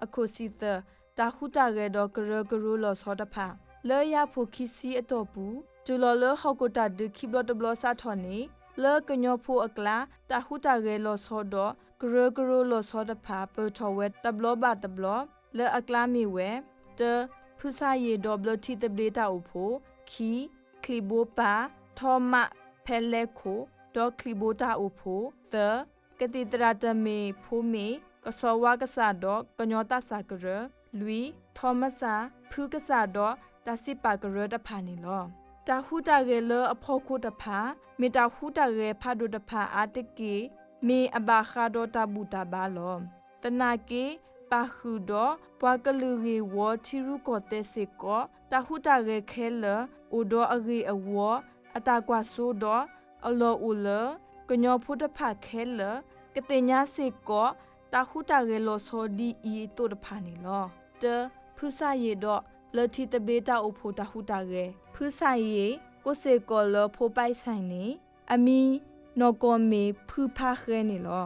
အခိၣ်စံၣ်သၢၣ် တၢ်ဟူးတၢ်ဂဲၤဒီးကရၢကရိလီၤဆီတဖၣ် လၢယၤဖိခံဆံအတီၢ်ပူၤ တုၤလီၤလၢဟီၣ်ခိၣ်တၢ်ဒုးခံဘျီတဘျီစးထီၣ်န့ၣ် လၢကညီဖိအကျါ တၢ်ဟူးတၢ်ဂဲၤလီၤဆီဒီး ကရၢကရိလီၤဆီတဖၣ် ပၢၢ်ထီၣ်ဝဲတဘျီဘၣ်တဘျီ လၢအကျါမ့ၢ်ဝဲ တၢ ဖုဆါယံာ်ဒီးဘျၢထံသဘျ့တၢ်အိၣ်ဖှိၣ်, ခံ ချံၣ်ဘိပၢ် ထီမး ဖဲလဲခိၣ် ဒီးချံၣ်ဘိတၢ်အိၣ်ဖှိၣ်, သၢ ကသံၣ်သရၣ်တမ့ၢ်ဖိမ့ၢ် ကဆီဝါကစၢ်ဒီးကညီသးစၢ်ကရၢ, လွံၢ် ထီမစၢ် ဖုကစၢ်ဒီးတၢ်စံးပာ်ကရၢတဖၣ်န့ၣ်လီၤ. တၢ်ဟူးတၢ်ဂဲၤလၢအဖီခိၣ်တဖၣ် မ့ၢ်တၢ်ဟူးတၢ်ဂဲၤဖးဒိၣ်တဖၣ်အါတက့ၢ် မ့ၢ်အဘၣ်ဃးဒီးတၢ်ဘူၣ်တၢ်ဘါလီၤ. သနာ်က့ ပၣ်ဃုာ်ဒီးပှၤကလုာ်ဂ့ၢ်ဝီထံရူၢ်ကီၢ်သဲးစ့ၢ်ကီး တၢ်ဟူးတၢ်ဂဲၤခဲလၢာ် အိၣ်ဒီးအဂ့ၢ်အဝီ အတၢ်ကွၢ်စိဒီး အလီၢ်အိၣ်လၢ ကညီဖိတဖၣ်ခဲလၢာ် ကသ့ၣ်ညါစ့ၢ်ကီး တၢ်ဟူးတၢ်ဂဲၤလီၤဆီဒ်အံၤအသိးတဖၣ်န့ၣ်လီၤ. တၢ ဖုဆါယံာ်ဒီးဘျၢထံသဘျ့တၢ်အိၣ်ဖှိၣ်တၢ်ဟူးတၢ်ဂဲၤ, ဖုဆါယံာ် ကိးစ့ၢ်ကီးလၢဖိပဲၣ်ဆဲၣ်န့ၣ် အမံၤနီၢ်ကီၢ်မ့ၢ်ဖုဖါဃဲန့ၣ်လီၤ.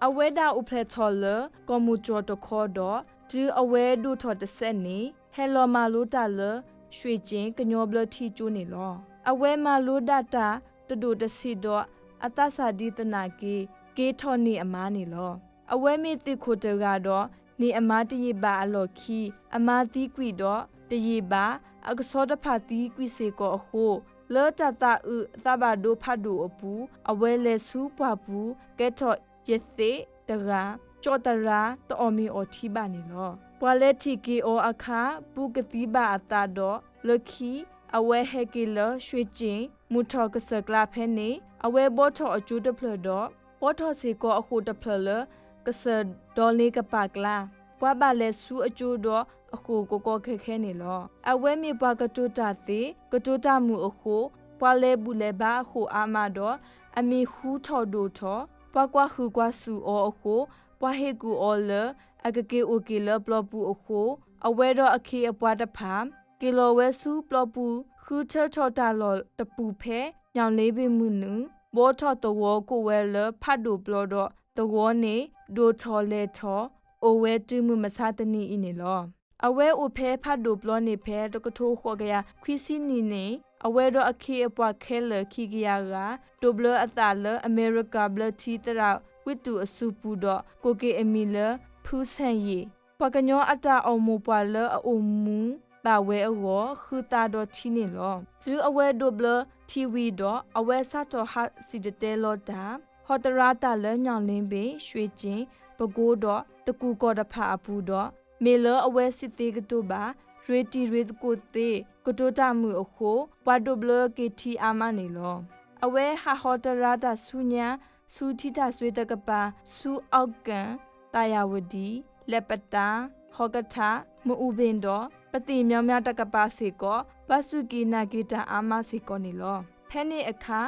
အဝဲဒၣ်အိၣ်ဖျဲၣ်ထီၣ်လၢကီၢ်မုၢ်တြီၢ်တခီဒီး တုၤအဝဲဒိၣ်ထီၣ်တစဲးန့ၣ် ဟဲလီၤမၤလိတၢ်လၢ ရွှ့ၣ်ကၠ့ၣ်ကညီဘျၢထံကၠိန့ၣ်လီၤ. အဝဲမၤလိဒၣ်တၢ်တဒိၣ်တဆံးဒီး အသးစၢ်ဒ်သနာ်က့ က့ၤထီၣ်န့ၢ်အမါန့ၣ်လီၤ. အဝဲမ့ၢ်သုးခိၣ်တဂၤဒီး န့ၢ်အမါတယံာ်ဘၣ်အလီၢ်ခံ အမါသံကွံာ်ဒီး တယံာ်ဘၣ် အကဆီတဖၣ်သံကွံာ်စ့ၢ်ကီးအဃိ လၢတၢ်သးအုးသးဘၣ်ဒိဖးဒိၣ်အပူၤ အဝဲလဲၤဆူပှၢ်ပူၤ ကဲထီၣ်ယသ့ၣ်တဂၤ ကၠီၣ်တရါတအီၣ်မ့ၤအီထံဘၣ်န့ၣ်လီၤ. ပှၤလဲၤထံၣ်က့ၤအီၤအခါ ဘူးကသံဘၣ်အသးဒီး လၢခံ အဝဲဟဲက့ၤလၢ ရွှ့ၣ်ကၠ့ၣ် မုၢ်ထီၣ်ကစၢၢ်ကျါဖဲန့ၣ် အဝဲဘှီထီၣ်အကၠိတဖျၢၣ်ဒီး ဘှီထီၣ်စ့ၢ်ကီးအဃိၣ်တဖျၢၣ်လၢ ကစၢၢ်ဒီလ့ကပၤကျါ ပှၤဘၣ်လဲၤဆူအကၠိဒီးအဃိၣ်ကီကီခဲခဲန့ၣ်လီၤ. အဝဲမ့ၢ်ပှၤကတိၤတၢ်သ့ ကတိၤတၢ်မုာ်အဃိ ပှၤလဲၤဘူၣ်လဲၤဘါအဃိၣ်အါမးဒီး အမံၤဟူထီၣ်ဒိၣ်ထီၣ် ပှၤကွၢ်ဟုၣ်ကွၢ်စူၣ်အီၤအဃိ ပှၤဟ့ၣ်ကူၣ်အီၤလၢ အကက့ၤအိၣ်က့ၤလၢပျီပူၤအဃိ အဝဲဒီးအခ့အပှၤတဖၣ် က့ၤလီၤဝဲဆူပျီပူၤ ဃုထၢထီၣ်တၢ်လီၢ်တပူၤဖဲ ညၣ်လ့ဘ့ၣ်မုၢ်နုာ် ဘှီထီၣ်သဝီကိးဝဲလၢဖးဒိၣ်ပျီဒီး သဝီန့ၣ် ဒိၣ်ထီၣ်လဲၢ်ထီၣ် အိၣ်ဝဲတုၤမုၢ်မဆါတနံၤအံၤန့ၣ်လီၤ. အဝဲအိၣ်ဖဲဖးဒိၣ်ပျီန့ၣ်ဖဲ တကထိဃိးကယၤခွံဆံနံၣ်န့ၣ် အဝဲဒီးအခ့အပှၤခဲလၢာ်ခံကယၤဂၤ ဒိးဘျၢအသးလၢအမဲရကၤဘျၢထံသရၣ်ဝံသူၣ်အစုပူၤဒီး ကိးက့ၤအမံၤလၢ ဖုဆဲၣ်ယံာ် ပှၤကညီအတၢ်အိၣ်မိၢ်ပှၢ်လၢအအိၣ်မူဘၣ်ဝဲအဂီၢ် ဃုသးဒီးထံန့ၣ်လီၤ. တုၤအဝဲဒိးဘျၢထံဝံၤဒီး အဝဲစးထီၣ်ဟးစံၣ်တဲၤတဲလီၤတၢ် ဟီတရါတၢ်လၢညၣ်လ့ဘ့ၣ်, ရွှ့ၣ်ကၠ့ၣ်, ပကိဒီး သကူၣ်ကီၢ်တဖၣ်အပူၤဒီး မ့ၢ်လၢအဝဲစံးသ့ကတိၤဘၣ် ရွ့ၣ်တံၢ်ရွ့ၣ်သကိးသ့ ကတိၤတၢ်မုာ်အဃိ ပှၤဒိးဘျၢက့ၤထံအါမးန့ၣ်လီၤ. အဝဲဟးဟီတရါတၢ်ဆူညါ ဆူထံတၢ်စွ့တကပၤ ဆူအီကၣ်, သးယၣ်ဝဒံ, လဲၣ်ပတာ, ဟီကထၣ်, မအူဘ့ၣ်ဒီး ပသ့ၣ်မံၤမံၤတကပၤစ့ၢ်ကီး ဘၣ်စူၢ်က့ၤနာ်က့ၤတၢ်အါမးစ့ၢ်ကီးန့ၣ်လီၤ. ဖဲန့ၣ်အခါ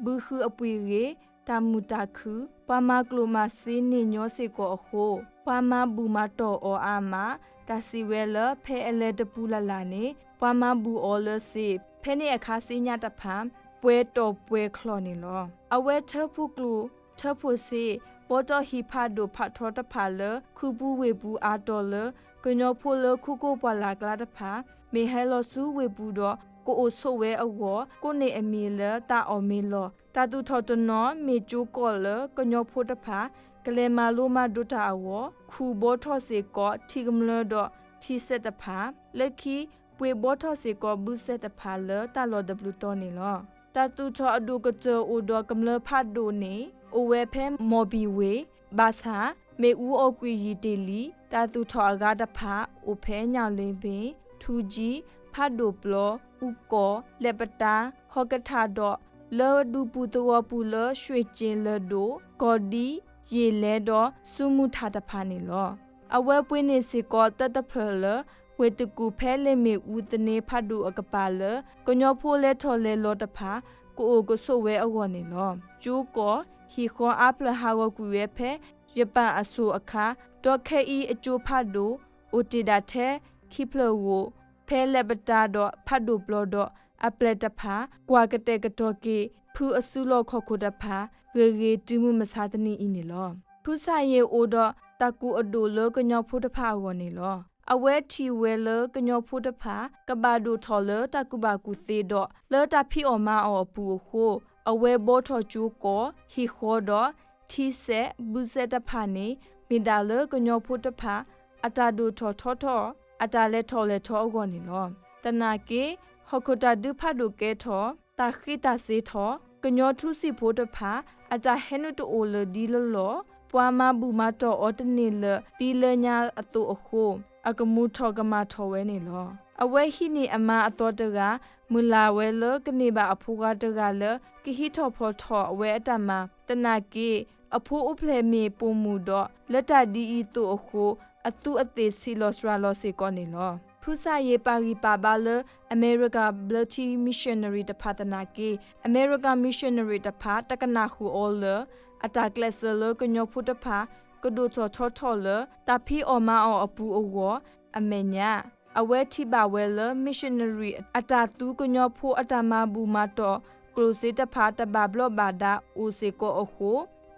ဘုဃုအပှ့ၤဂ့ၤ, တၢ်မုာ်တၢ်ခုၣ်, ပှၤမၤကျိၣ်မၤစ့န့ၢ်ညီစ့ၢ်ကီးအဃိ ပှၤမၤဘူၣ်မၤတီၢ်အီၤအါမး, တၢ်စံးဝဲလၢ ဖဲအလဲၤတပူၤလၢ်လၢ်န့ၣ် ပှၤမၤဘူၣ်အီၤလၢစ့ ဖဲန့ၣ်အခါစ့ညါတဖၣ် ပှဲၤတီၢ်ပှဲၤချီၣ်န့ၣ်လီၤ. အဝဲထၢဖှိၣ်ကျိၣ် ထၢဖှိၣ်စ့ ဘှီထီၣ်ဟံၣ်ဖးဒိၣ်ဖးထီတဖၣ်လၢ ခုးပူၤဝ့ၢ်ပူၤအါတီၤလၢ ကညီဖိလၢခိခိၣ်ပှၢ်လၢ်ကျါတဖၣ် မ့ၢ်ဟဲလီၤဆူဝ့ၢ်ပူၤဒီး ကအိၣ်ဆိးဝဲအဂီၢ် ကိးန့ၢ်အမံၤလၢတၢ်အီၣ်မ့ၤလီၢ်. တၢ်သူၣ်ထီၣ်တနီၤ မ့ၢ်ကၠိကီၢ်လၢကညီဖိတဖၣ် ကလဲၤမၤလိမၤဒိးတၢ်အဂီၢ် ခုးဘှီထီၣ်စ့ၢ်ကီးထံကမျၢၢ်ဒီးထံစဲးတဖၣ် လၢခံ ပှ့ၤဘှီထီၣ်စ့ၢ်ကီးဘုစဲးတဖၣ်လၢတၢ်လီၢ်တဘျုးတီၤန့ၣ်လီၤ. တၢ်သူၣ်ထီၣ်အဒိၣ်ကတၢၢ်အိၣ်ဒီးကမျၢၢ်ဖးဒိၣ်န့ၣ် အိၣ်ဝဲဖဲမီၢ်ဘံၣ်ဝ့ၢ် ဘၣ်ဆၣ် မ့ၣ်အူအီၣ်ကွံာ်ယံာ်တ့ၢ်လံ. တၢ်သူၣ်ထီၣ်အဂၤတဖၣ် အိၣ်ဖဲညၣ်လ့ဘ့ၣ်, ထူကၠံ, ဖးဒိၣ်ပျီ, အူကီၢ်, လဲၣ်ပတာ, ဟီၣ်ကထၣ်ဒီး လၢဒူပူၤသဝီပူၤလၢ ရွှ့ၣ်ကၠ့ၣ်လၢၢ်ဒိၣ်, ကီၢ်ဒံ, ယ့ၣ်လဲဒီး ဆူမုၢ်ထၣ်တဖၣ်န့ၣ်လီၤ. အဝဲပှ့ၤန့ၢ်စ့ၢ်ကီးသၢတဖျၢၣ်လၢ ဝ့ၢ်တကူၣ်ဖဲလ့ၣ်မ့ၣ်အူသန့ဖးဒိၣ်အကပၤလၢ ကညီဖိလဲၤထီၣ်လဲၤလီၤတဖၣ် ကအိၣ်ကဆိးဝဲအဂီၢ်န့ၣ်လီၤ. ကၠိကီၢ် ဟံၣ်ဃီအါဖျၢၣ်ဟးဂီၤကွံာ်ဝဲဖဲ ယပၣ်အစိၤအခါ ဒီးခဲအံၤအကၠိဖးဒိၣ် အိၣ်တ့ၢ်ဒၣ်ထဲခံဖျၢၣ်ဧိၤ ဖဲလဲၣ်ပတာဒီးဖးဒိၣ်ပျီဒီး အပျဲၢ်တဖၣ် ကွၢ်ကတဲာ်ကတီၤက့ၤ ဖုအစုလီၢ်ခီၣ်ခိၣ်တဖၣ် ဂ့ၤဂ့ၤတုၤမုၢ်မဆါတနံၤအံၤန့ၣ်လီၤ. ဖုဆၣ်ယ့ၣ်အိၣ်ဒီး တၢ်ကူၣ်အဒိၣ်လၢကညီဖိတဖၣ်အဂီၢ်န့ၣ်လီၤ. အဝဲထံၣ်ဝဲလၢကညီဖိတဖၣ် ကဘၣ်ဒိၣ်ထီၣ်လၢတၢ်ကူၣ်ဘၣ်ကူၣ်သ့ဒီး လၢတၢ်ဖံးအီၣ်မၤအီၣ်အပူၤအဃိ အဝဲဘှီထီၣ်ကၠိကီၢ် ဟံၣ်ဃီဒီး ထံစဲး ဘုစဲးတဖၣ်န့ၣ် မ့ၢ်ဒၣ်လၢကညီဖိတဖၣ် အတၢ်ဒိၣ်ထီၣ်ထီထီၣ် အတၢ်လဲၤထီၣ်လဲၤထီအဂီၢ်န့ၣ်လီၤ. သနာ်က့ ဟီၣ်ခိၣ်တၢ်ဒုးဖးဒိၣ်ကဲထီၣ် တၢ်ဃ့တၢ်စ့ထီၣ် ကညီထူစံာ်ဖိတဖၣ် အတၢ်ဟဲနုာ်တအိၣ်လၢၤဒ်လၢလီၢ်, ပှၤမၤဘူၣ်မၤတီၢ်အီၤတန့ၢ်လၢၤ ဒ်လၢညါအသိးအဃိ အကမူၤထီၣ်ကမၣ်ထီၣ်ဝဲန့ၣ်လီၤ. အဝဲဟံးန့ၢ်အမါအသီတဂၤ မုၢ်လၢ်ဝဲလၢကန့ၢ်ဘၣ်အဖိခွါတဂၤလၢ ကဟံးထီၣ်ဖီၣ်ထီၣ်ဝဲအတၢ်မၤ, သနာ်က့ အဖိအိၣ်ဖျဲၣ်မ့ၢ်ပိာ်မုၣ်ဒီး လၢတၢ်ဒ်အံၤသိးအဃိ အသူးအသ့ၣ်ဆံးလီၤစှၤလီၤစ့ၢ်ကီးန့ၣ်လီၤ. ဖုစၢ်ယ့ၤ ပာ်ဂံၢ်ပာ်ဘါလၢ အမဲရကၤဘျၢထံ missionary တဖၣ်သနာ်က့ အမဲရကၤ missionary တဖၣ် တကနၣ်ဃုာ်အီၤလၢ အတၢ်ကျဲးစၢးလၢကညီဖိတဖၣ် ကဒိၣ်ထီၣ်ထီထီၣ်လၢ တၢ်ဖံးအီၣ်မၤအီၣ်အပူၤအဂီၢ် အမဲာ်ညါ, အဝဲထံၣ်ဘၣ်ဝဲလၢ missionary အတၢ်သူကညီဖိအတၢ်မၤဘူၣ်မၤတီၢ် ကျိၣ်စ့တဖၣ် တဘၣ်ဘျီးဘၣ်ဒါအိၣ်စ့ၢ်ကီးအဃိ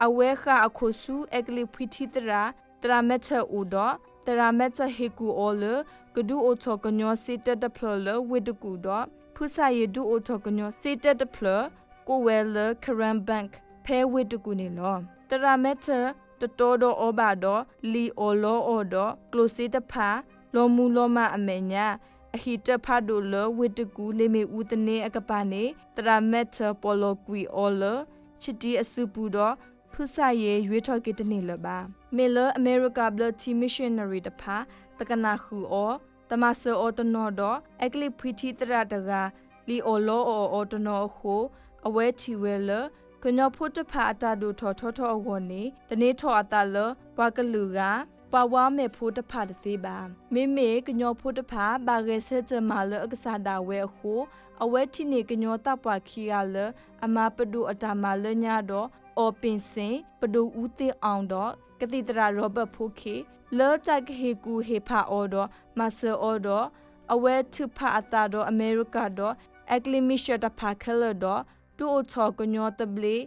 အဝဲဃၣ်အခိၣ်ဆူ အဲကလံးဖှံထံသရၣ် သရၣ်မဲထၢၣ်အိၣ်ဒီး သရၣ်မဲထၢၣ်ဟ့ၣ်ကူၣ်အီၤလၢ ကဒုးအိၣ်ထီၣ်ကညီစ့တၢတဖျၢၣ်လၢဝ့ၢ်တကူၣ်ဒီး ဖုစၢ်ယ့ၤဒုးအိၣ်ထီၣ်ကညီစ့တၢတဖျၢၣ် ကိးဝဲလၢ Karen Bank ဖဲဝ့ၢ်တကူၣ်န့ၣ်လီၤ. သရၣ်မဲထၢၣ်တတီဒီးအီၤဘၣ်ဒီး လံၣ်အီၣ်လီအီၣ်ဒီး ကျိၣ်စ့တဖၣ် လီၤမုၢ်လီၤမၢ်အမဲာ်ညါ အဟံၣ်တၢဖးဒိၣ်လၢဝ့ၢ်တကူၣ် လ့ၣ်မ့ၣ်အူသန့အကပၤန့ၣ် သရၣ်မဲထၢၣ်ပီၣ်လီၤကွံာ်အီၤလၢ ဆံတံအစုပူၤဒီး ဖုစၢ်ယ့ၤယွ့ထီၣ်က့ၤတန့ၢ်လၢၤဘၣ်. မ့ၢ်လၢအမဲရကၤဘျၢထံ missionary တဖၣ် တကနၣ်ဃုာ်အီၤ, တမၤစၢၤအီၤတနီၤဒီး အဲကလံးဖှံထံသရၣ်တဂၤ လံၣ်အီၣ်လီအီၣ်အီၤတနီၤအဃိ အဝဲထံၣ်ဝဲလၢ ကညီဖိတဖၣ်အတၢ်ဒိၣ်ထီၣ်ထီထီၣ်အဂီၢ်န့ၣ် သန့ၤထီၣ်အသးလၢပှၤကလုာ်ဂၤ ပှၤဝါမဲာ်ဖိတဖၣ်တသ့ဘၣ်. မ့မ့ၢ်ကညီဖိတဖၣ် ဘၣ်ဂဲၤဆၢထၢၣ်မၤလၢအကစၢ်ဒၣ်ဝဲအဃိ အဝဲထံၣ်န့ၢ်ကညီသးပှၢ်ခံဂၤလၢ အမၤပဒိၣ်အတၢ်မၤလၢညါဒီး အီၣ်ပ့ၣ်စ့ၣ် ပဒိၣ်အူသ့ၣ်အီၣ်ဒီး ကသံၣ်သရၣ်ရီဘၢၣ်ဖိခ့ၣ် လၢတၢ်ကဟ့ၣ်ကူၣ်ဟ့ၣ်ဖးအီၤဒီး မၤစၢၤအီၤဒီး အဝဲထုးဖးအသးဒီးအမဲရကၤဒီး အဲကလံးမံၡၢၣ်တဖၣ်ခဲလၢာ်ဒီး ဒုးအိၣ်ထီၣ်ကညီသဘျ့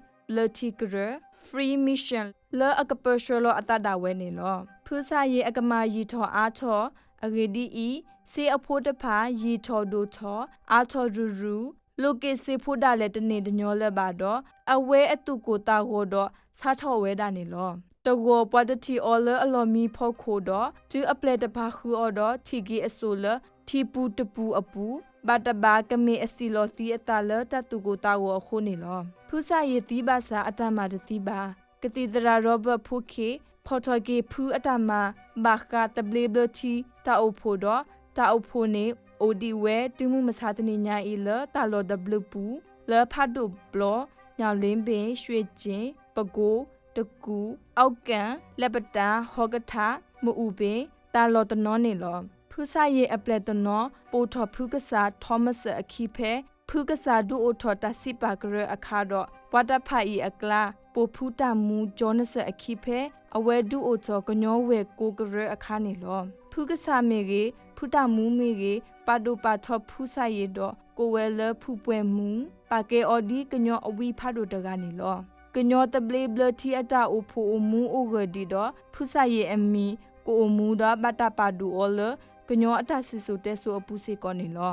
ဘျၢထံကရၢ Free Mission လၢအကပၢဆှၢလီၤအသးဒၣ်ဝဲန့ၣ်လီၤ. ဖုစၢ်ယ့ၤအကမၢ်ယံာ်ထီၣ်အါထီၣ် အဂ့ၢ်ဒ်အံၤ, စ့အဖိတဖၣ် ယံာ်ထီၣ်ဒိၣ်ထီၣ် အါထီၣ်ရုၢ်ရုၢ်, လိးက့ၤစ့ဖိဒၣ်လဲာ်တန့ၢ်တညီလၢၤဘၣ်ဒီး အဝဲအသူၣ်ကိၢ်သးဂီၤဒီး ဆါထီၣ်ဝဲဒၣ်န့ၣ်လီၤ. တဂီၤပှၤတထံၣ်အီၤလၢအလီၢ်မံဖီခိၣ်ဒီး တုၤအပျဲၢ်တပာ်ဃုာ်အီၤဒီး ထံၣ်က့ၤအစိၣ်လၢ ထံပူၤတပူၤအပူၤ ဘၣ်တဘၣ်ကမ့ၢ်အစံၣ်လီၤသံအသးလၢတၢ်သူၣ်ကိၢ်သးဂီၤအဃိန့ၣ်လီၤ. ဖုစၢ်ယ့ၤသံဘၣ်ဆၣ်အတၢ်မၤတသံဘၣ်. ကသံၣ်သရၣ်ရီဘၢၣ်ဖိခ့ၣ် ဖီၣ်ထီၣ်က့ၤဖုအတၢ်မၤ ဘၣ်ဃးသဘျ့ဘျၢထံတၢ်အိၣ်ဖှိၣ်ဒီး တၢ်အိၣ်ဖှိၣ်န့ၣ် အိၣ်ဒံးဝဲတုၤမုၢ်မဆါတနံၤညါအံၤလၢတၢ်လီၢ်တဘျုးပူၤ လၢဖးဒိၣ်ဘျီ, ညၣ်လ့ဘ့ၣ်, ရွှ့ၣ်ကၠ့ၣ်, ပကိး, တကူၣ်, အီကၣ်, လဲၣ်ပတၣ်, ဟီကထၣ်, မအူၣ်ဘ့ၣ်, တၢ်လီၢ်တနီၤန့ၣ်လီၤ. ဖုစၢ်ယ့ၤအပျဲၢ်တနီၤ ပိာ်ထီၣ်ဖုကစၢ်ထီမစၢၣ်အခံဖဲ ဖုကစၢ်ဒုးအိၣ်ထီၣ်တၢ်စံးပာ်ကရၢအခါဒီး ပှၤတဖၣ်အံၤအကျါ ပိာ်ဖုတၢ်မူကၠီနစၢၣ်အခံဖဲ အဝဲဒုးအိၣ်ထီၣ်ကညီဝဲၢ်ကိးကရၢအခါန့ၣ်လီၤ. ဖုကစၢ်မ့ၢ်ဂ့ၤ ဖုတၢ်မူမ့ၢ်ဂ့ၤ ပာ်ဒိၣ်ပာ်ထီဖုစၢ်ယ့ၤဒီး ကိးဝဲလၢဖုပှဲၤမူ, ပာ်ကဲအီၤဒ်ကညီအဝံဖးဒိၣ်တဂၤန့ၣ်လီၤ. ကညီသဘျ့ဘျၢထံအတၢ်အိၣ်ဖှိၣ်အိၣ်မူအိၣ်ဂၢၢ်ဒံးဒီး ဖုစၢ်ယ့ၤအမံၤ ကအိၣ်မူဒီးဘၣ်တၢ်ပာ်ဒိၣ်အီၤလၢ ကညီအတၢ်စံၣ်စိၤတဲစိၤအပူၤစ့ၢ်ကီးန့ၣ်လီၤ.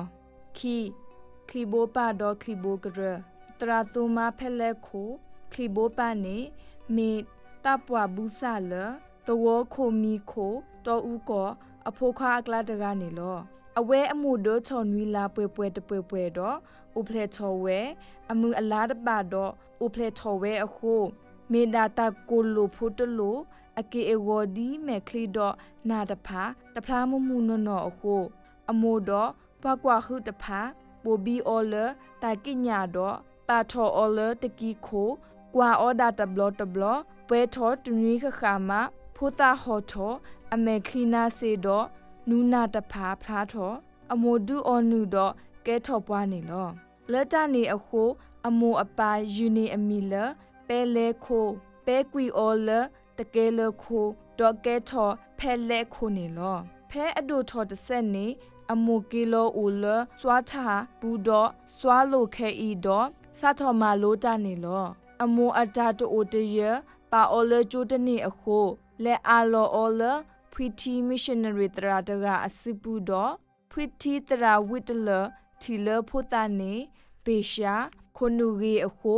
ခံ, ချံၣ်ဘိပၢ်ဒီးချံၣ်ဘိကရၢ, သရၣ်သိမါဖဲလဲၣ်ခိၣ်, ချံၣ်ဘိပၢ်န့ၣ် မ့ၢ်သးပှၢ်ဘုစၢ်လၢ သဝီခိၣ်မံခိၣ် တီအူကီၢ် အဖိခွါအကျါတဂၤန့ၣ်လီၤ. အဝဲအမိၢ်ဒၢထီၣ်နွံလါပှဲၤပှဲၤတပှဲၤပှဲၤဒီး အိၣ်ဖျဲၣ်ထီၣ်ဝဲ, အမုၢ်အလါတဘၣ်ဒီး အိၣ်ဖျဲၣ်ထီၣ်ဝဲအဃိ, မ့ၢ်ဒၣ်တၢ်ကိၢ်လိာ်ဖိတလိာ် အက့ၢ်အဂီၤဒ်မဲာ်ချံဒီးနၢ်တဖၣ် တဖျါမုၢ်မုၢ်နီၢ်နီၢ်အဃိ, အမိၢ်ဒီးပှၤကွၢ်ဟုၣ်တဖၣ် ပိာ်ဘံအီၤလၢတၢ်ကံးညာ်ဒီး ပာ်ထီၣ်အီၤလၢတကံၢ်ခိၣ်, ကွၢ်အီၤဒၣ်တဘျီတဘျီ, ပှဲၤထီၣ်တနွံဃၣ်ဃၣ်မး ဖိသၣ်ဟီၣ်ထီၣ်, အမဲာ်ချံနါစ့ဒီး နူနၢ်တဖၣ်ဖျါထီၣ်, အမိၢ်ဒုးအီၤနုာ်ဒီးကဲထီၣ်ပှၤန့ၣ်လီၤ. လၢတၢ်န့ၣ်အဃိ အမိၢ်အပၢ်ယုၢ်န့ၢ်အမံၤလၢ ပဲလဲခိၣ်, ပဲကွံာ်အီၤလၢတကဲလၢခိၣ်, ဒီးကဲထီၣ်ဖဲလဲခိၣ်န့ၣ်လီၤ. ဖဲအဒိၣ်ထီၣ်တစဲးန့ၣ် အမိၢ်က့ၤလီၤအိၣ်လၢစွါထၣ်ပူၤဒီး စွါလိာ်ခဲအံၤဒီး စးထီၣ်မၤလိတၢ်န့ၣ်လီၤ. အမိၢ်အတၢ်တအိၣ်တယၢၤ ပာ်အီၤလၢကၠိတန့ၢ်အဃိ လဲၤအးလီၤအီၤလၢ ဖှံထံ missionary သရၣ်တဂၤအစုပူၤဒီး ဖှံထံသရၣ်ဝံးတလၢၢ် ထံၣ်လၢဖိသၣ်န့ၣ် ဘ့ၣ်ၡၣ် ခိၣ်နူာ်ဂ့ၤအဃိ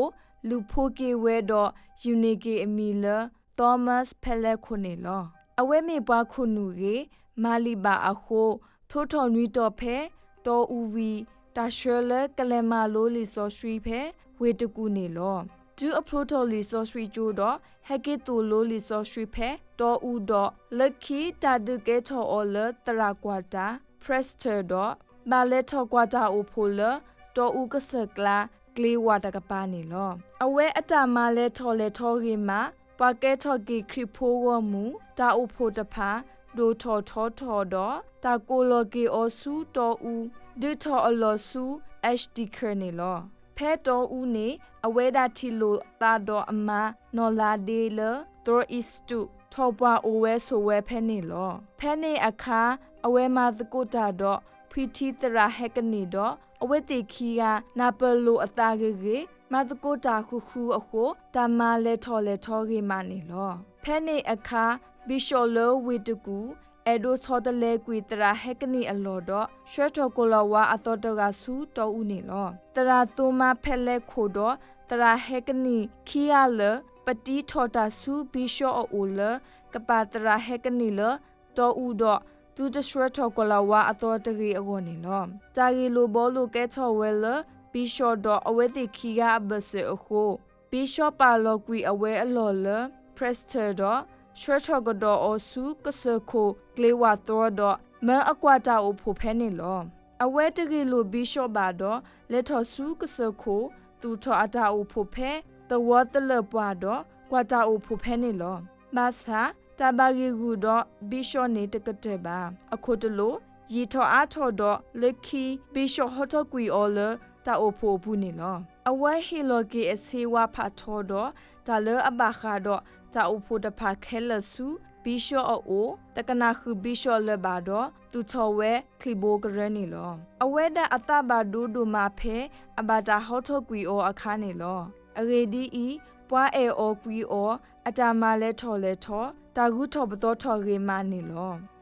လူၤဖိးက့ၤဝဲဒီး ယူၤန့ၢ်က့ၤအမံၤလၢ Thomas ဖဲလဲခိၣ်န့ၣ်လီၤ. အဝဲမ့ၢ်ပှၤခိၣ်နူာ်ဂ့ၤ မၤလံာ်ဘၣ်အဃိ ဖျိထီၣ်နွံတီၤဖဲ တီအူဝံၤ တၢ်ဆှၢလၢကလဲၤမၤလိလံာ်စီဆှံဖဲ ဝ့ၢ်တကူၣ်န့ၣ်လီၤ. တုၤအဖျိထီၣ်လံာ်စီဆှံကၠိဒီး ဟဲက့ၤသိၣ်လိလံာ်စီဆှံဖဲ တီအူဒီး လၢခံတၢ်ဒုးကဲထီၣ်အီၤလၢသရၣ်ကွၢ်တၢ် Presbyter ဒီး ဘၣ်လဲၤထီၣ်ကွၢ်တၢ်အိၣ်ဖှိၣ်လၢ တီအူကစၢၢ်ကျါ ကျ့ဝၢ်တကပၤန့ၣ်လီၤ. အဝဲအတၢ်မၤလဲၤထီၣ်လဲၤထီဂ့ၤမး ပှၤကဲထီၣ်က့ၤခရံာ်ဖိဂီၢ်မုၢ် တၢ်အိၣ်ဖှိၣ်တဖၣ် ဒိၣ်ထီၣ်ထီထီၣ်ဒီး တၢ်ကိးလီၤက့ၤအီၤဆူတီအူ ဒုးထီၣ်အလီၢ်ဆူ Ashdicker န့ၣ်လီၤ. ဖဲတီအူန့ၣ် အဝဲဒၣ်ထံၣ်လိာ်သးဒီးအမါနီၢ်လါဒ့လၢ သရၣ်အံးစတူး ထီၣ်ပှၢ်အိၣ်ဝဲဆိးဝဲဖဲန့ၣ်လီၤ. ဖဲန့ၣ်အခါ အဝဲမၤသကိးတၢ်ဒီး ဖှံထံသရၣ်ဟဲကနံၣ်ဒီး အဝဲသ့ၣ်ခံဂၤ နၢ်ပၢၢ်လိာ်အသးဂ့ၤဂ့ၤ မၤသကိးတၢ်ဃုာ်ဃုာ်အဃိ တၢ်မၤလဲၤထီၣ်လဲၤထီဂ့ၤမးန့ၣ်လီၤ. ဖဲန့ၣ်အခါ ဘံၣ်ၡီၣ်လၢဝ့ၢ်တကူၣ် အဲၣ်ဒိးဆီတလဲကွံာ်သရၣ်ဟဲကနံၣ်အလီၢ်ဒီး ဆှၢထီၣ်ကိၤလၤဝါအသီတဂၤဆူတီအူန့ၣ်လီၤ. သရၣ်သိမါဖဲလဲခိၣ်ဒီး သရၣ်ဟဲကနံၣ်ခံဂၤလၢာ် ပတံထီၣ်တၢ်ဆူဘံၣ်ၡီၣ်အအိၣ်လၢ ကပၤသရၣ်ဟဲကနံၣ်လၢတီအူဒီး သုတဆှၢထီၣ်ကိၤလၤဝါအသီတဂ့ၤအဂီၢ်န့ၣ်လီၤ. တၢ်ဂ့ၢ်လိာ်ဘှီလိာ်ကဲထီၣ်ဝဲလၢ ဘံၣ်ၡီၣ်ဒီးအဝဲသ့ၣ်ခံဂၤအဘၢၣ်စၢၤအဃိ ဘံၣ်ၡီၣ်ပာ်လီၤကွံာ်အဝဲအလီၢ်လၢ Presbyter ဒီး ဆှၢထီၣ်ကဒီးအီၤဆူကစၢၢ်ခိၣ်ကျ့ဝၢ်သီဒီး မၢအကွၢ်တၢ်အိၣ်ဖှိၣ်ဖဲန့ၣ်လီၤ. အဝဲတဂ့ၢ်လိာ်ဘံၣ်ၡီၣ်ဘၣ်ဒီး လဲၤထီၣ်ဆူကစၢၢ်ခိၣ် သူၣ်ထီၣ်အတၢ်အိၣ်ဖှိၣ်ဖဲသဝီသလၢၣ်ပှၢ်ဒီး ကွၢ်တၢ်အိၣ်ဖှိၣ်ဖဲန့ၣ်လီၤ. ဘၣ်ဆၣ် တၢ်ဘၣ်ဂ့ၢ်ဂူာ်ဒီးဘံၣ်ၡီၣ်န့ၣ်တကတၢၢ်ဘၣ်. အခိၣ်တလိာ် ယံာ်ထီၣ်အါထီၣ်ဒီး လၢခံ ဘံၣ်ၡီၣ်ဟီထီၣ်ကွံာ်အီၤလၢတၢ်အိၣ်ဖှိၣ်အပူၤန့ၣ်လီၤ. အဝဲဟ့ၣ်လီၤက့ၤအဆ့ဝါဖးထီဒီး တၢ်လၢအဘၣ်ဃးဒီးတၢ်အိၣ်ဖှိၣ်တဖၣ်ခဲလၢာ်ဆူ ဘံၣ်ၡီၣ်အအိၣ် တကနၣ်ဃုာ်ဘံၣ်ၡီၣ်လၢၤဘၣ်ဒီး သူၣ်ထီၣ်ဝဲချံၣ်ဘိကရၢန့ၣ်လီၤ. အဝဲဒၣ်အသးဘၣ်ဒိဒိၣ်မးဖဲ အဘၣ်တၢ်ဟီထီၣ်ကွံာ်အီၤအခါန့ၣ်လီၤ. အဂ့ၢ်ဒ်အံၤ, ပှၤအဲၣ်အီၤကွံအီၤ, အတၢ်မၤလဲၤထီၣ်လဲၤထီ, တၢ်ဂုၤထီၣ်ပသီထီၣ်ဂ့ၤမးန့ၣ်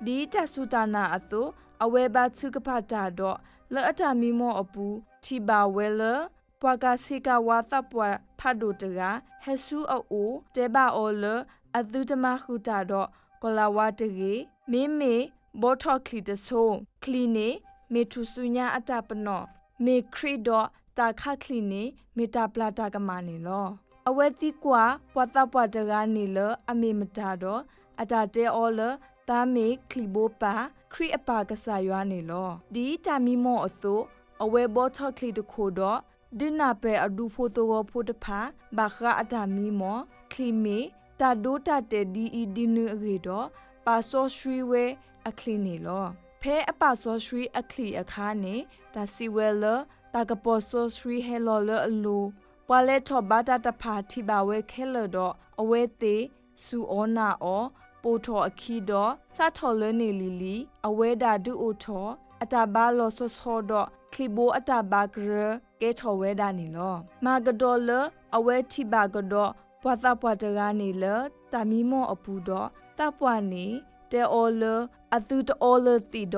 လီၤ. ဒ်တၢ်စူၢ်တၢ်နာ်အသိး အဝဲဘါထုကဖၣ်တၢ်ဒီး လၢအတၢ်မံမီၢ်အပူၤ ထံၣ်ဘၣ်ဝဲလၢ ပှၤကၤဆ့ကၤဝါသးပှၢ်ဖးဒိၣ်တဂၤ ဟဲဆူအအိၣ် တဲဘၣ်အီၤလၢ အသုတမၤဃုာ်တၢ်ဒီး ကီၤလၤဝါတဂ့ၤ, မ့မ့ၢ်ဘီထီၣ်ချံၣ်တဆိ, ချံၣ်န့ၣ် မ့ၢ်ထူၣ်စုညါအတၢ်ပနီၣ်, မ့ၢ်ခရံာ်ဒီးတၢ်ခးချံၣ်န့ၣ် မ့ၢ်တၢ်ပျၢ်တၢ်ကမၣ်န့ၣ်လီၤ. အဝဲသံကွၢ် ပှၤသးပှၢ်တဂၤန့ၣ်လၢအမ့ၢ်မတၤဒီး အတၢ်တဲအီၤလၢ သးမ့ၢ်ချံၣ်ဘိပၢ် ခရံာ်အပၢ်ကစၢ်ယွၤန့ၣ်လီၤ. ဒ်တၢ်မံမီၢ်အသိး အဝဲဘီထီၣ်ချံၣ်တခိၣ်ဒီး ဒုးနၢ်ပၢၢ်အဒူဖိသဝီဖိတဖၣ် ဘၣ်ဃးအတၢ်မံမီၢ်, ချံၣ်မ့ၢ်တၢ်ဒိတၢ်တဲာ်ဒ်အံၤဒ်နုၤအဂ့ၢ်ဒီး ပာ်စီဆှံဝဲအချံၣ်န့ၣ်လီၤ. ဖဲအပာ်စီဆှံအချံၣ်အခါန့ၣ် တၢ်စံးဝဲလၢ တၢ်ကပီၤစီဆှံဟဲလီၤလၢအလိၤ, ပှၤလဲၤထီၣ်ဘါတၢ်တဖၣ်ထံၣ်ဘၣ်ဝဲခဲလၢာ်ဒီး အဝဲသ့ၣ် စူၢ်အီၤနာ်အီၤ, ပိာ်ထီၣ်အခံဒီး စးထီၣ်လၢန့ၣ်လံၤလံၤ အဝဲဒၣ်ဒုးအိၣ်ထီၣ် အတၢ်ဘါလီၤဆီဆီဒီး ချံၣ်ဘိအတၢ်ဘါကရၢကဲထီၣ်ဝဲဒၣ်န့ၣ်လီၤ. မၤကဒီးလၢအဝဲထံၣ်ဘၣ်ကဒီး ပှၤသးပှၢ်တဂၤန့ၣ်လၢတၢ်မံမီၢ်အပူၤဒီး သးပှၢ်န့ၣ် တဲအီၤလၢ အသုတအီလၢၤသံးဒီး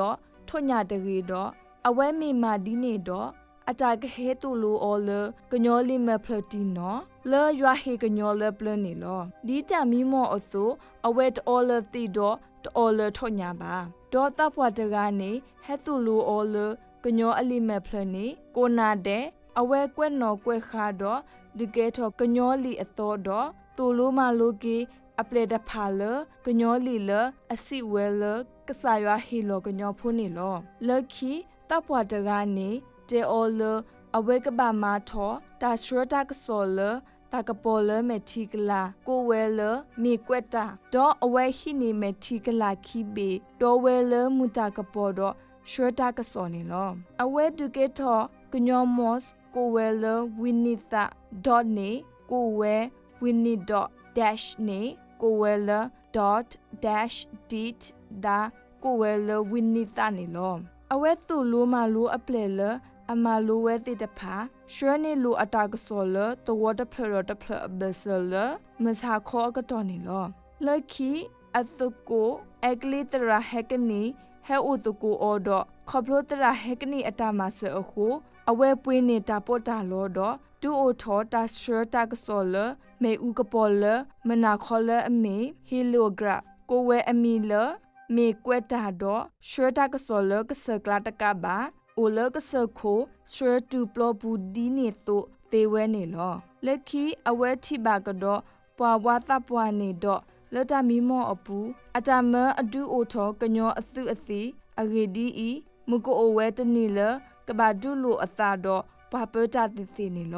ထိၣ်ညၣ်တဂ့ၤဒီး အဝဲမ့ၢ်မၤဒ်န့ၣ်ဒီး အတၢ်ကဟဲသိၣ်လိအီၤလၢ ကညီလံာ်မဲာ်ဖျၢၣ်တံၢ်နီၢ် လၢယွၤဟ့ၣ်ကညီလၢပျၢၤန့ၣ်လီၤ. ဒ်တၢ်မံမီၢ်အသိး အဝဲတအီလၢၤသံးဒီး တအီလၢၤထိၣ်ညၣ်ဘၣ်. ဒီးသးပှၢ်တဂၤန့ၣ် ဟဲသိၣ်လိအီၤလၢ ကညီအလံာ်မဲာ်ဖျၢၣ်န့ၣ် ကိးနၤဒဲး အဝဲကွဲးနီၣ်ကွဲးဃါဒီး ဒုးကဲထီၣ်ကညီလံာ်အသီဒီး သိၣ်လိမၤလိက့ၤ အပျဲၢ်တဖၣ်လၢ ကညီလံာ်လၢအစံးဝဲလၢ ကစၢ်ယွၤဟ့ၣ်လီၤကညီဖိန့ၣ်လီၤ. လၢခံ သးပှၢ်တဂၤန့ၣ် တဲအီၤလၢ အဝဲကဘၣ်မၤထီၣ် တၢ်ဆှၢတၢ်ကစီၣ်လၢ တၢ်ကပီၤလၢမဲာ်ထံကလၤ ကိးဝဲလၢ မ့ၢ်ကွဲးတၢ်, ဒီးအဝဲဟံးန့ၢ်မဲာ်ထံကလၤခံဘ့ၣ် ဒီးဝဲလၢမုၢ်တၢ်ကပီၤဒီး ဆှၢတၢ်ကစီၣ်န့ၣ်လီၤ. အဝဲဒုးကဲထီၣ် ကညီ Morse ကိးဝဲလၢ Winitha, Dot န့ၣ် ကိးဝဲ Winnie, Dot, Dash န့ၣ် ကိးဝဲလၢ Dot, Dash, Dit ဒၣ် ကိးဝဲလၢ Winitha န့ၣ်လီၤ. အဝဲသိၣ်လိမၤလိအပျဲၢ်လၢ အမၤလိဝဲသ့ၣ်တဖၣ် ဆှၢန့ၢ်လိာ်အတၢ်ကစီၣ်လၢ သဝီတဖျၢၣ်ဒီးတဖျၢၣ်အဘၢၣ်စၢၤလၢ မုၢ်ဆါခီအကတီၢ်န့ၣ်လီၤ. လၢခံ အသကိးအဲကလံးသရၣ်ဟဲကနံၣ် ဟဲအိၣ်သကိးအီၤဒီး ခီဖျိသရၣ်ဟဲကနံၣ်အတၢ်မၤစၢၤအဃိ အဝဲပှ့ၤန့ၢ်တၢ်ပီးတၢ်လီဒီး ဒုးအိၣ်ထီၣ်တၢ်ဆှၢတၢ်ကစီၣ်လၢ မ့ၣ်အူကပီၤလၢ မုၢ်နၤခီလၢအမ့ၢ် ဟ့လ့ၣ်ဂြး ကိးဝဲအမံၤလၢ မ့ၢ်ကွဲးတၢ်ဒီး ဆှၢတၢ်ကစီၣ်လၢကစၢၢ်ကျါတကးဘၣ် အိၣ်လၢကစၢၢ်ခိၣ် ဆှၢတုၤပျီပူၤဒ်န့ၣ်သိးသ့ဝဲန့ၣ်လီၤ. လၢခံအဝဲထံၣ်ဘၣ်ကဒီး ပှၤဝါသးပှၢ်န့ၣ်ဒီး လၢတၢ်မံမီၢ်အပူၤ အတၢ်မၢအဒုးအိၣ်ထီၣ်ကညီအသုးအသံၣ် အဂ့ၢ်ဒ်အံၤ, မုၢ်ကအိၣ်ဝဲတနံၤလၢ ကဘၣ်ဒုးလိာ်အသးဒီး ပှၤပၢတၢ်သ့ၣ်သ့ၣ်န့ၣ်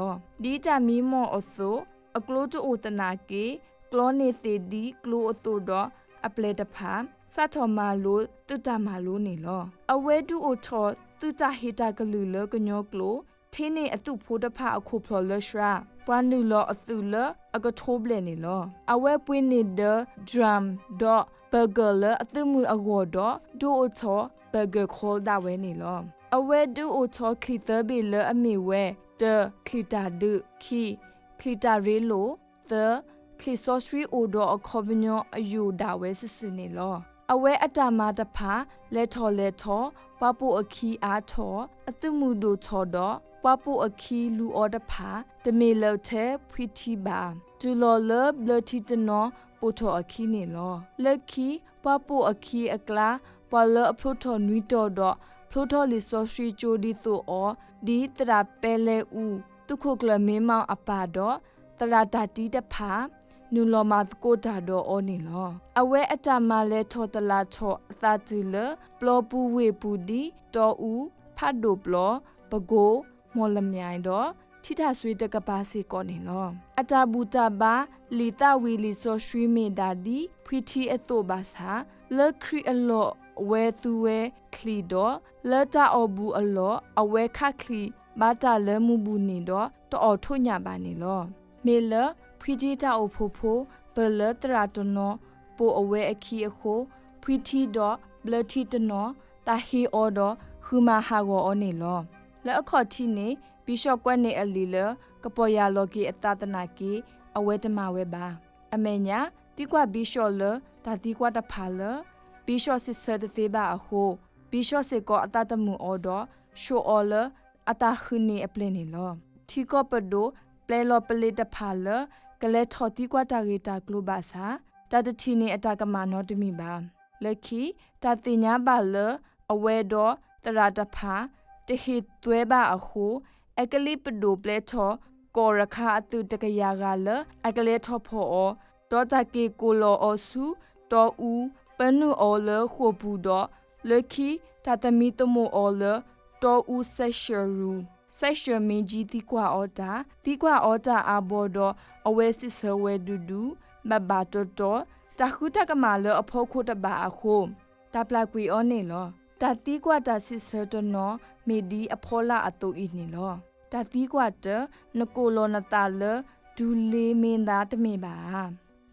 လီၤ. ဒ်တၢ်မံမီၢ်အသိး အကျိတအိၣ်သနာ်က့ ကျီန့ၢ်သ့ၣ်ဒ်ကျိအသိးဒီး အပျဲၢ်တဖၣ် စးထီၣ်မၤလိသုးတၢ်မၤလိန့ၣ်လီၤ. အဝဲဒုးအိၣ်ထီၣ်သုးတၢ်ဟ့ၣ်တၢ်ကလုၢ်လၢကညီကျိာ် ထ့န့ၢ်အသုးဖိတဖၣ်အခိၣ်ဖျီၣ်လၢ ဆှၣ် ပှၤနုာ်လီၤအသုးလၢအကထိဘျဲၣ်န့ၣ်လီၤ. အဝဲပှ့ၤန့ၢ်ဒၢ ဒြၣ် ဒီး ဘၢၣ်ကၢၣ် လၢအသုးမုၢ်အဂီၢ်ဒီး ဒုးအိၣ်ထီၣ် ဘၢၣ်ကၢၣ်ခီ ဒၣ်ဝဲန့ၣ်လီၤ. အဝဲဒုးအိၣ်ထီၣ်ချံၣ်သၢဘ့ၣ်လၢအမ့ၢ်ဝဲ တၢ, ချံၣ်တၢ်ဒုး, ခံ, ချံၣ်တၢ်ရ့လိာ်, သၢ, ချံၣ်စီဆှံအိၣ်ဒီးအခီပညီအယိာ်ဒၣ်ဝဲစုာ်စုာ်န့ၣ်လီၤ. အဝဲအတၢ်မၤတဖၣ် လဲၤထီၣ်လဲၤထီ, ပှၤပိာ်အခံအါထီၣ်, အသုးမုၢ်ဒိၣ်ထီၣ်ဒီး ပှၤပိာ်အခံလူၤအီၤတဖၣ် တမ့ၢ်လၢာ်ထဲဖှံထံဘၣ်. တုၤလီၤလၢဘျၢထံတနီၤ ပိာ်ထီၣ်အခံန့ၣ်လီၤ. လၢခံ ပှၤပိာ်အခံအကျါ ပှၤလၢအဖျိထီၣ်နွံတီၤဒီး ဖျိထီၣ်လံာ်စီဆှံကၠိဒ်သိးအီၤ ဒ်သရၣ်ပဲလဲအူ, သုးခိၣ်ကျၢၢ်မ့မီၢ်အပၢ်ဒီး သရၣ်တၢ်တံတဖၣ် နုာ်လီၤမၤသကိးတၢ်ဒီးအီၤန့ၣ်လီၤ. အဝဲအတၢ်မၤလဲၤထီၣ်တလးထီၣ်အသးတုၤလၢ ပျီပူၤဝ့ၢ်ပူၤဒ် တီအူ, ဖးဒိၣ်ပျီ, ပကိ, မီၢ်လမၠဲၣ်ဒီး ထံထၣ်စွ့တကပၤစ့ၢ်ကီးန့ၣ်လီၤ. အတၢ်ဘူၣ်တၢ်ဘါ လံာ်သးဝံၣ်လံာ်စီဆှံမ့ၢ်ဒၣ်ဒ် ဖှံထံအသိးဘၣ်ဆၣ်, လၢခရံာ်အလီၢ်အဝဲသူဝဲချံၣ်ဒီး လၢတၢ်အီၣ်ဘူၣ်အလီၢ် အဝဲခးချံၣ်ဘါတၢ်လၢမူဘူၣ်န့ၣ်ဒီး တအီၣ်ထိးညၣ်ဘၣ်န့ၣ်လီၤ. မ့ၢ်လၢ ဖှံထံတၢ်အိၣ်ဖှိၣ်ဖိ ပၢၢ်လၢသရၣ်တနီၤ ပိာ်အဝဲအခံအဃိ, ဖှံထံဒီးဘျၢထံတနီၤ တၢ်ဟ့ၣ်အီၤဒီး ဃုမၤဟးဂီၤအီၤန့ၣ်လီၤ. လၢအခီၣ်ထံးန့ၣ် ဘံၣ်ၡီၣ်ကွဲးန့ၢ်အလံာ်လၢ ကပီၤယၢ်လီၤက့ၤအသးသနာ်က့ အဝဲတမၤဝဲဘၣ်. အမဲာ်ညါ သံကွၢ်ဘံၣ်ၡီၣ်လၢ တၢ်သံကွၢ်တဖၣ်လၢ ဘံၣ်ၡီၣ်စံးဆၢတသ့ဘၣ်အဃိ, ဘံၣ်ၡီၣ်စ့ၢ်ကီးအသးတမုာ်အီၤဒီး ဆိၣ်အီၤလၢ အတၢ်ဃုန့ၢ်အပျဲၢ်န့ၣ်လီၤ. ထံကီၢ်ပဒိၣ် ပျဲလီၤပလ့းတဖၣ်လၢ ကလဲၤထီၣ်သံကွၢ်တၢ်ဂ့ၢ်တၢ်ကျိၤဘၣ်ဆၣ်, တၢ်တထံၣ်န့ၣ်အတၢ်ကမၣ်နီတမံၤဘၣ်. လၢခံ တၢ်သ့ၣ်ညါဘၣ်လၢ အဝဲဒီးသရၣ်တဖၣ် တဟ့ၣ်သွဲဘၣ်အဃိ, အဲကလံးပဒိၣ်ပျဲထီၣ် ကီၢ်ရခါအသုးတကယၤဂၤလၢ အကလဲၤထီၣ်ဖီၣ်အီၤ, ဒီးတၢ်က့ၤကိးလီၤအီၤဆူ တီအူ, ပၢနုာ်အီၤလၢဃိာ်ပူၤဒီး လၢခံ တၢ်သမံသမိးအီၤလၢ တီအူစဲးရှၢၣ်ရူၤ, စဲးရှၢၣ်မ့ၢ်ကၠံသံကွၢ်အီၤတၢ်, သံကွၢ်အီၤတၢ်အါဘီဒီး အဝဲစံးဆၢဝဲဒူဒူ, ဘၣ်ဘၣ်တီတီ, တၢ်ဃုတၢ်ကမၣ်လၢအဖီခိၣ်တဘၣ်အဃိ, တၢ်ပျၢ်ကွံာ်အီၤန့ၣ်လီၤ. တၢ်သံကွၢ်တၢ်စံးဆၢတနီၤ မ့ၢ်ဒ်အဖီလာ်အသိးအံၤန့ၣ်လီၤ. တၢ်သံကွၢ်တၢ, နကိးလီၤနသးလၢ ဒူလ့မ့ၢ်သါတမ့ၢ်ဘၣ်ဧါ.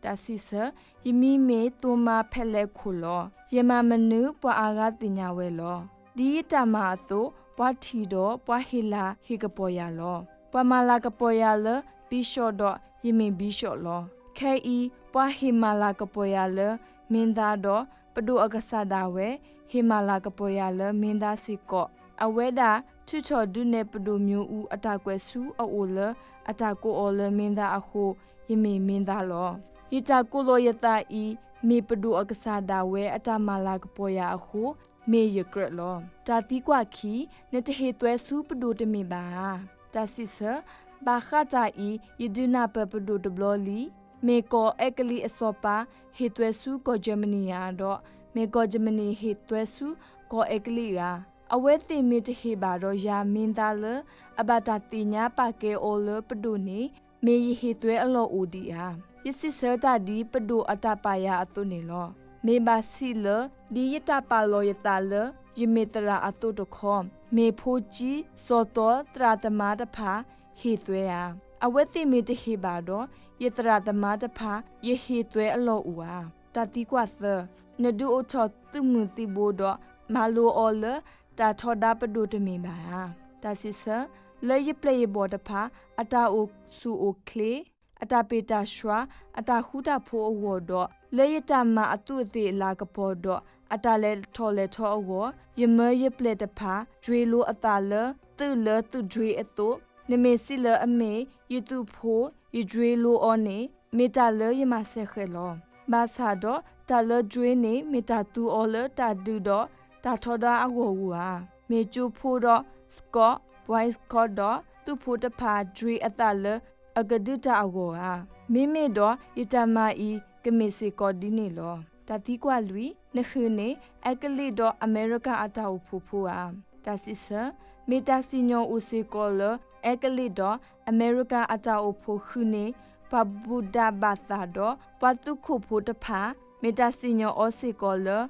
တၢ်စံးဆၢ, ယမံၤမ့ၢ်သိမါဖဲလဲၣ်ခိၣ်လီၤ. ယမၤမနုၤပှၤအါဂၤသ့ၣ်ညါဝဲလီၤ. ဒ်ယတၢ်မၤအသိး ပှၤထံၣ်ဒီးပှၤဟ့ၣ်လၤဟ့ၣ်ကပီၤယၤလီၤ. ပှၤမၤလၤကပီၤယၤလၢ ဘံၣ်ၡီၣ်ဒီး ယမ့ၢ်ဘံၣ်ၡီၣ်လီၤ. ခဲအံၤ ပှၤဟ့ၣ်မၤလၤကပီၤယၤလၢ မ့ၢ်သါဒီး ပဒိၣ်အကစၢ်ဒၣ်ဝဲ ဟ့ၣ်မၤလၤကပီၤယၤလၢမ့ၢ်သါစ့ၢ်ကီး. အဝဲဒၣ်ထုးထီၣ်ဒုးနဲၣ်ပဒိၣ်မၠိအူအတၢ်ကွဲးဆူအအိၣ်လၢ အတၢ်ကိးအီၤလၢမ့ၢ်သါအဃိ ယမ့ၢ်မ့ၢ်သါလီၤ. ယတၢ်ကိးလီၤယသးအံၤ မ့ၢ်ပဒိၣ်အကစၢ်ဒၣ်ဝဲအတၢ်မၤလၤကပီၤယၤအဃိ မ့ၢ်ယကြၢးလီၤ. တၢ်သံကွၢ်ခံ, နတဟ့ၣ်သွဲဆူပဒိၣ်တမ့ၢ်ဘၣ်ဧါ. တၢ်စံးဆၢ, ဘၣ်ဃးတၢ်အံၤ ယဒုးနၢ်ပၢၢ်ပဒိၣ်တဘျီလံ. မ့ၢ်ကီၢ်အဲကလံးအစီၤပၤ ဟ့ၣ်သွဲဆူကီၢ်ကၠၢမနံဧါ, ဒီး မ့ၢ်ကီၢ်ကၠၢမနံဟ့ၣ်သွဲဆူကီၢ်အဲကလံးဧါ. အဝဲသ့ၣ်မ့ၢ်တဟ့ၣ်ဘၣ်ဒီးယၤမ့ၢ်သါလၢ အဘၣ်တၢ်သ့ၣ်ညါပာ်ကဲအီၤလၢပဒိၣ်န့ၣ် မ့ၢ်ယဟ့ၣ်သွဲအလီၢ်အိၣ်ဒံးဧါ. ယစံးဆၢတၢ်ဒ်ပဒိၣ်အတၢ်ပာ်ယၤအသိးန့ၣ်လီၤ. မ့ၢ်ဘၣ်ဆံးလၢ ဒ်ယတၢ်ပာ်လီၤယသးလၢ ယမ့ၢ်သရၣ်အသိးတခီ, မ့ၢ်ဖိကၠံစီၤသီသရၣ်သမါတဖၣ် ဟ့ၣ်သွဲဧါ. အဝဲသ့ၣ်မ့ၢ်တဟ့ၣ်ဘၣ်ဒီး ယသရၣ်သမါတဖၣ် ယဟ့ၣ်သွဲအလီၢ်အိၣ်ဧါ. တၢ်သံကွၢ်သၢ, နဒုးအိၣ်ထီၣ်သုးမုၢ်သံၣ်ဘိဒီး မၤလိအီၤလၢ တၢ်ထီဒါပဒိၣ်တမ့ၢ်ဘၣ်ဧါ. တၢ်စံးဆၢ, လၢယပျဲၢ်ယဘီၣ်တဖၣ် အတၢ်အိၣ်ဆူၣ်အိၣ်ချ့, အတၢ်ပ့ၢ်တၢ်ဆှါ အတၢ်ဃူတၢ်ဖိးအဂီၢ်ဒီး လၢယတၢ်မၤအသူးအသ့ၣ်အလၤကပီၤဒီး အတၢ်လဲၤထီၣ်လဲၤထီအဂီၢ် ယမၢယပျဲၢ်တဖၣ် ဒွ့လိအသးလၢ သုးလၢသုးဒွ့အသိး, နမ့ၢ်စံးလၢအမ့ၢ် ယသုးဖိ ယဒွ့လိအီၤန့ၣ် မ့ၢ်တၢ်လၢယမၤစဲဃဲးလီၤ. ဘၣ်ဆၣ်ဒီး တၢ်လၢဒွ့န့ၣ် မ့ၢ်တၢ်သူအီၤလၢတၢ်ဒုးဒီး တၢ်ထီဒါအဂီၢ်ဧိၤဧါ. မ့ၢ်ကၠိဖိဒီး Scout, Boy Scout ဒီး သုးဖိတဖၣ် ဒွ့အသးလၢအကဒုးတၢ်အဂီၢ်ဧါ. မ့မ့ၢ်ဒီး ယတၢ်မၤအံၤ ကမ့ၢ်စ့ၢ်ကီးဒ်န့ၣ်လီၤ. တၢ်သံကွၢ်လွံၢ်, နဃုာ်န့ၢ် အဲကလံးဒီးအမဲရကၤအတၢ်အိၣ်ဖှိၣ်ဖိဧါ. တၢ်စံးဆၢ, မ့ၢ်တၢ်စံၣ်ညီၣ်အိၣ်စ့ၢ်ကီးလၢ အဲကလံးဒီးအမဲရကၤအတၢ်အိၣ်ဖှိၣ်ဃုာ်န့ၢ် ပှၤဘူၣ်တၢ်ဘၣ်သးဒီး ပှၤသုးခိၣ်ဖိတဖၣ်, မ့ၢ်တၢ်စံၣ်ညီၣ်အီၤစ့ၢ်ကီးလၢ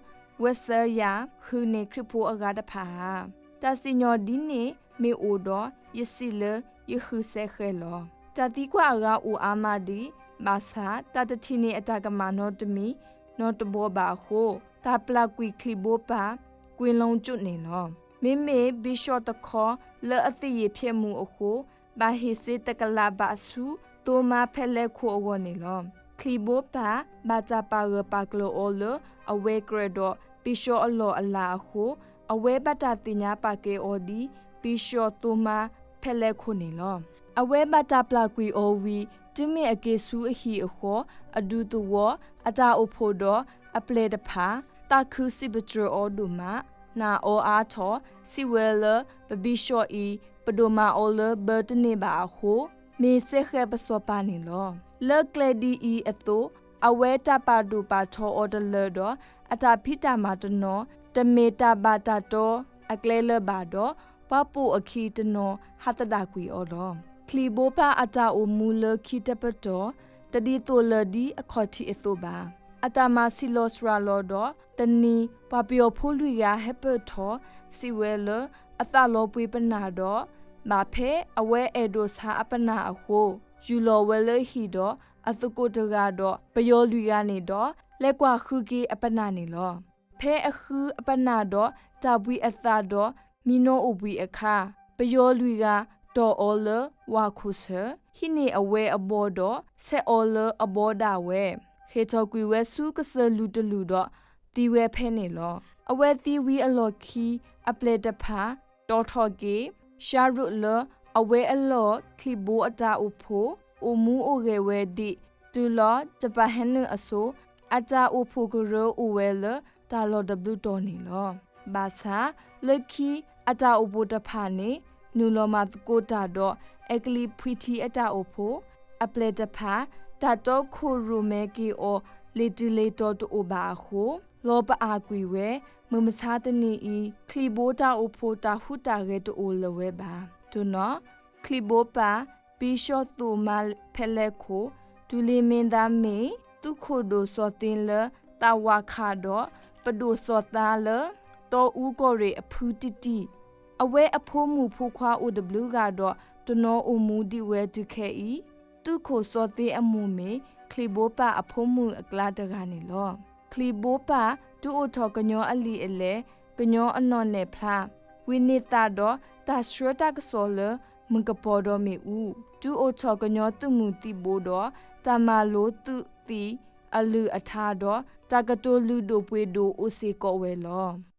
ဝဲစၢယၤ ဃုာ်န့ၢ်ခရံာ်ဖိအဂၤတဖၣ်ဧါ. တၢ်စံၣ်ညီၣ်ဒ်န့ၣ်မ့ၢ်အိၣ်ဒီး ယစံးလၢယဃုာ်စဲဃဲးလီၤ. တၢ်သံကွၢ်အဂၤအိၣ်အါမးဒံး, ဘၣ်ဆၣ် တၢ်တထံၣ်န့ၢ်အတၢ်ကမၣ်နီတမံၤနီတဘီဘၣ်အဃိ, တၢ်ပျၢ်ကွံာ်ချံးဘိပၢ် ကွ့လီကၠိန့ၣ်လီၤ. မ့မ့ၢ်ဘံၣ်ၡီၣ်တခီ လၢအသ့ၣ်ယ့ၣ်ဖျဲးမူးအဃိ, ဘၣ်ဟ့ၣ်စ့တကလးဘးဆူသိမါဖဲလဲခိၣ်အဂီၢ်န့ၣ်လီၤ. ချံးဘိပၢ် ဘၣ်တၢ်ပာ်ဂၢၢ်ပာ်ကျၢၤအီၤလၢအဝဲၤကြၢးဒီး ဘံၣ်ၡီၣ်အလီၢ်အလၤအဃိ, အဝဲဘၣ်တၢ်သ့ၣ်ညါပာ်ကဲအီၤဒ် ဘံၣ်ၡီၣ်သိမါဖဲလဲခိၣ်န့ၣ်လီၤ. အဝဲဘၣ်တၢ်ပျၢ်ကွံာ်အီၤဝံၤ တုၤမ့ၢ်အက့ၤဆူအဟံၣ်အဃီ, အဒူသဝီ, အတၢ်အိၣ်ဖှိၣ်ဒီးအပျဲၢ်တဖၣ် သးခုစံးပတြၢၤအီၤဒိၣ်မး, နာ်အီၤအါထီၣ်, စံးဝဲလၢ ပဘံၣ်ၡီၣ်အံၤ ပဒိၣ်မၤအီၤလၢဘၢတန့ၢ်ဘၣ်အဃိ, မ့ၢ်စဲဃဲးပစီၤပၤန့ၣ်လီၤ. လၢကျဲဒ်အံၤအသိး, အဝဲတၢ်ပာ်ဒိၣ်ပာ်ထီအီၤတလၢဒီး အတၢ်ဖံးတၢ်မၤတနီၤ တမ့ၢ်တၢ်ဘၣ်တၢ်တီအကျဲလၢၤဘၣ်ဒီး ပှၤပိာ်အခံတနီၤဟးသဒၣ်ကွံာ်အီၤလီၤ. ချံးဘိပၢ်အတၢ်အိၣ်မူလၢခံတပတီၢ် တဒ်သိးလၢၤဒ်အခီၣ်ထံးအသိးဘၣ်. အတၢ်မၤဆံးလီၤစှၤလီၤဒီး တနံၤ ပှၤပယီၤဖိလွံၢ်ဂၤဟဲပၢၢ်ထီၣ် စံးဝဲလၢ အသးလီၤပှ့ၤပနၢ်ဒီး ဘၣ်ဖဲအဝဲအဲၣ်ဒိးဆါအပနၢ်အဃိ, ယူၢ်လီၤဝဲလၢဟံၣ်ဒီးအသကိးတဂၤဒီး ပယီၤလွံၢ်ဂၤန့ၣ်ဒီး လဲၤကွၢ်ဃုက့ၤအပနၢ်န့ၣ်လီၤ. ဖဲအဃုအပနၢ်ဒီး တၢ်ဘှံးအသးဒီး မံနီၤအိၣ်ဘှံးအခါ, ပယီၤလွံၢ်ဂၤတီၢ်အီၤလၢဝၣ်ခိၣ်ဆၢ, ဟံးန့ၢ်အဝဲအဘီဒီး ဆဲးအီၤလၢအဘီဒၣ်ဝဲ, ဃ့ၢ်ထီၣ်ကွံာ်ဝဲဆူကစၢၢ်လုၢ်တလုၢ်ဒီး သံဝဲဖဲန့ၣ်လီၤ. အဝဲသံဝံၤအလီၢ်ခံ အပျဲၢ်တဖၣ် တီၢ်ထီၣ်က့ၤ ရှါရိၣ်လၢအဝဲအလီၢ် ချံးဘိအတၢ်အိၣ်ဖှိၣ် အိၣ်မူအိၣ်ဂဲၤဝဲဒံး တုၤလီၤတပၤဟဲနုာ်အစိၤ, အတၢ်အိၣ်ဖှိၣ်ကရၢအိၣ်ဝဲလၢတၢ်လီၢ်တဘျုးတီၤန့ၣ်လီၤ. ဘၣ်ဆၣ် လၢခံအတၢ်အိၣ်ဖှိၣ်တဖၣ်န့ၣ် နုာ်လီၤမၤသကိးတၢ်ဒီး အဲကလံးဖှံထံအတၢ်အိၣ်ဖှိၣ်, အပျဲၢ်တဖၣ် တၢ်တီခိၣ်ရိၣ်မဲက့ၤအီၤ လ့ၤတုၤလ့ၤတီၤတအိၣ်ဘၣ်အဃိ, လီၤပအၢ်ကွံာ်ဝဲ, မုၢ်မဆါတနံၤအံၤ ချံးဘိတၢ်အိၣ်ဖှိၣ်တၢ်ဟူးတၢ်ဂဲၤတအိၣ်လၢၤဝဲဘၣ်. တနီၤ, ချံးဘိပၢ် ဘံၣ်ၡီၣ်သိၣ်မါဖဲလဲခိၣ်, တူၢ်လ့ၤမ့ၢ်သးမ့ၢ်သုးခိၣ်ဒိၣ်စီၤသ့လၢသးဝးခးဒီး ပဒိၣ်စီၤသါလၢ တီအူကီၢ်ရ့ၣ်အဖုတံၢ်တံၢ်, အဝဲအဖိမုၣ်ဖိခွါအိၣ်တဘျုးဂၤဒီး တနီၤအိၣ်မူဒံးဝဲတုၤခဲအံၤ, သုးခိၣ်စီၤသ့အမိၢ်မ့ၢ် ချံးဘိပၢ်အဖိမုၣ်အကျါတဂၤန့ၣ်လီၤ. ချံးဘိပၢ် ဒုးအိၣ်ထီၣ်ကညီအလံာ်အလဲၢ်, ကညီအနီၢ်နဲၣ်ဖျါ, ဝံၤန့ၢ်သးဒီးတၢ်ဆှၢတၢ်ကစီၣ်လၢမုၢ်ကပီၤဒီးမ့ၣ်အူ, ဒုးအိၣ်ထီၣ်ကညီသုးမုၢ်သံၣ်ဘိဒီး တၢ်မၤလိသုးသံးအလုၢ်အထါဒီး တၢ်ကတိၤလုၢ်ဒိၣ်ပှ့ၤဒိၣ်အိၣ်စ့ၢ်ကီးဝဲလီၤ.